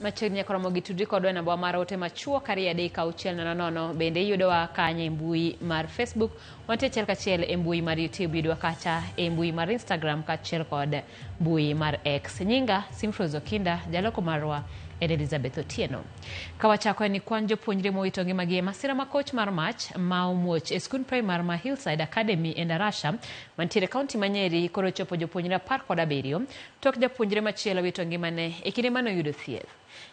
Machiegni nyaka romo gi tudri kodwa e namba mar ote machuok 23600. Bende iyudowa kanye e mbui mar Facebook, wantie achiel kachiel e mbui mar YouTube, yudwa kacha e mbui mar Instagram kaachiel kod mbui mar X. Nyinga Simfrose Okinda, jaloko marwa en Elizabeth Otieno. Ka wachako en ni kwan jopuonjre mowito ngimagi e masira makoch mar mach ma omuoch e skund primar ma Hillside Academy e Ndarasha mantiere e kaunti ma Nyeri koro ochopo jopuonjre 17 tok japuonjre machielo wito ngimane e kinde mane oyudo thieth.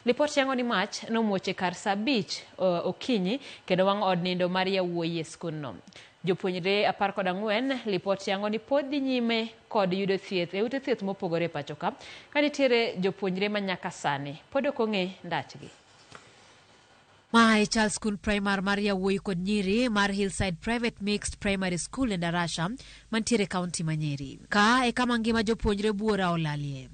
Lipot yango ni mach nomuoch e kar saa 5 okinyi kendo wang'o od nindo mar yawuoyi e skundno. Jopuonjre 14 lipot yango ni pod dhi nyime kod yudo thieth e ute thieth mopogore e pacho ka, ka nitiere jopuonjre ma nyaka sani pod ok ong'e ndachgi. Ma e chal skund primar mar yawuoyi kod nyiri mar Hillside Private Mixed Primary School e Ndarasha mantiere e kaunti ma Nyeri. Ka e kama ngima jopuonjre buora olalie.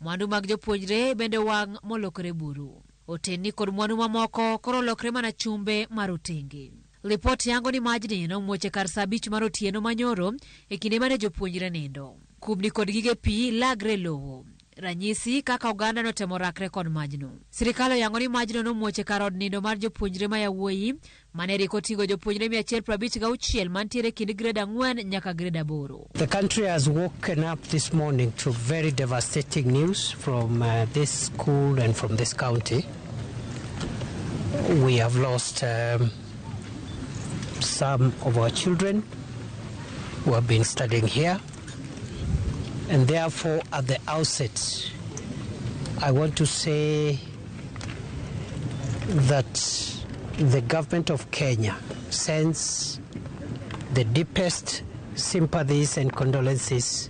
Mwandu mag jopuonjre bende wang' molokore buru. Otenni kod mwandu mamoko koro olokre mana chumbe mar otenge. Lipot yango ni majni nomuoch e kar saa 5 mar otieno manyoro e kinde mane jopuonjre nindo. Kubni kod gige pi lagre e lowo. Ranyisi kaka oganda notemo rakre kod majno. Sirikal oyango ni majno nomuoch e kar od nindo mar jopuonjre ma yawuoyi mane rik oting'o jopuonjre 156 mantiere kind grade 4 nyaka grade 8. The country has woken up this morning to very devastating news from this school and from this county. We have lost some of our children who have been studying here, and therefore at the outset I want to say that the government of Kenya sends the deepest sympathies and condolences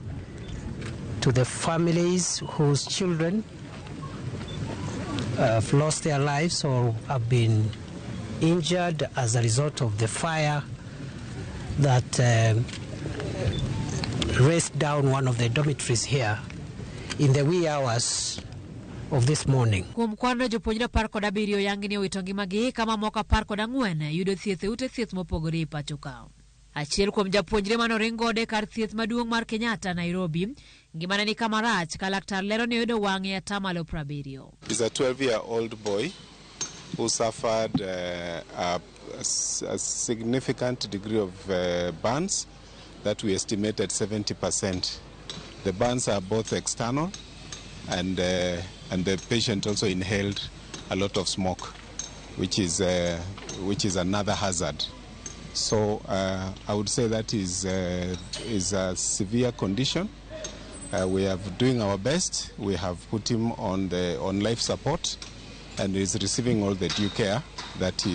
to the families whose children have lost their lives or have been injured as a result of the fire that raced down one of the dormitories here in the wee hours of this morning. Kuom kwan jopuonjre 17 yangi ni owito ngimagi ka mamoko 14 yudo thieth e ute thieth mopogore e pacho ka. Achiel kuom japuonjre mane oring godo e kar thieth maduong' mar Kenyatta, Nairobi, ngimane ni kama rach ka laktar lero ni oyudo wang' e atamalo 70. Is a 12-year-old boy who suffered a significant degree of burns that we estimate at 70%. The burns are both external and the patient also inhaled a lot of smoke, which is another hazard. So I would say that is a severe condition. We are doing our best. We have put him on life support and is receiving all the due care that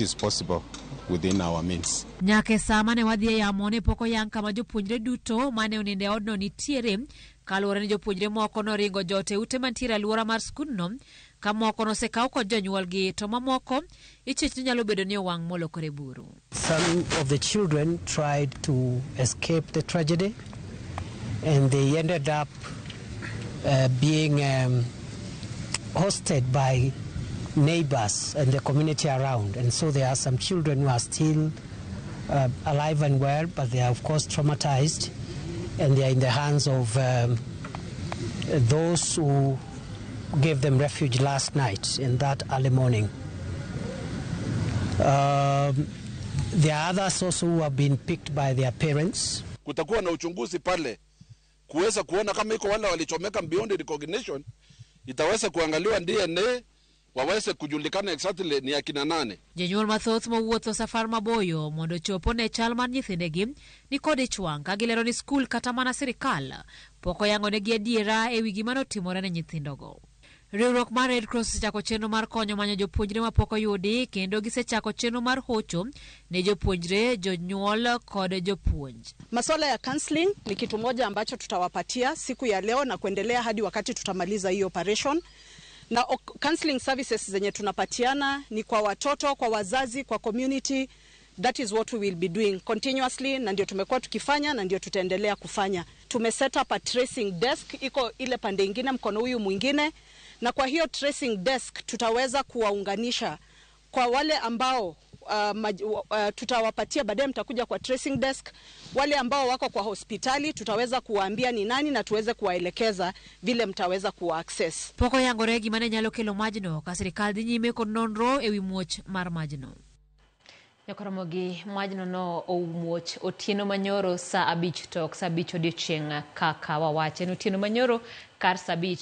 is possible within our means. Nyaka e saa mane wadhi e yamo ne pok oyang kama jopuonjre duto mane onindo e odno nitiere kaluwore ni jopuonjre moko noringo jot e ute mantiere alwora mar skundno ka moko nosekaw kod jonyuolgi to mamoko ichich ni nyalo bedo ni owang' molokore buru. Some of the children tried to escape the tragedy and they ended up being hosted by neighbors and the community around. And so there are some children who are still alive and well, but they are of course traumatized and they are in the hands of those who gave them refuge last night in that early morning. There are others also who have been picked by their parents. Kutakuwa na uchunguzi pale kuweza kuona kama iko wale walichomeka beyond recognition, itaweza kuangaliwa DNA waweze kujulikana exactly ni akina nane. Jonyuol mathoth mowuotho safar maboyo mondo ochop one chal mar nyithindegi ni kod ich wang' ka gilero ni skul kata mana sirikal pok oyangonegi adiera e wi gima notimore ne nyithindogo. Riwruok mar Red Cross osechako chenro mar konyo manyo jopuonjre mapok oyudi kendo gisechako chenro mar hocho ne jopuonjre, jonyuol kod jopuonj. Masuala ya counseling ni kitu moja ambacho tutawapatia siku ya leo na kuendelea hadi wakati tutamaliza hii operation. Na counseling services zenye tunapatiana ni kwa watoto, kwa wazazi, kwa community. That is what we will be doing continuously, na ndio tumekuwa tukifanya na ndio tutaendelea kufanya. Tume set up a tracing desk, iko ile pande ingine, mkono huyu mwingine, na kwa hiyo tracing desk tutaweza kuwaunganisha kwa wale ambao Tutawapatia baadaye, mtakuja kwa tracing desk. Wale ambao wako kwa hospitali tutaweza kuwaambia ni nani na tuweze kuwaelekeza vile mtaweza kuwa access. Pok oyangore gima ne nyalo kelo majno ka sirikal dhi nyime kod nonro ewi muoch mar majno. Nyakoromogi majno no omuoch otieno manyoro saa 5 tok saa 5 odiochieng' kaka wawache. En otieno manyoro kar saa 5.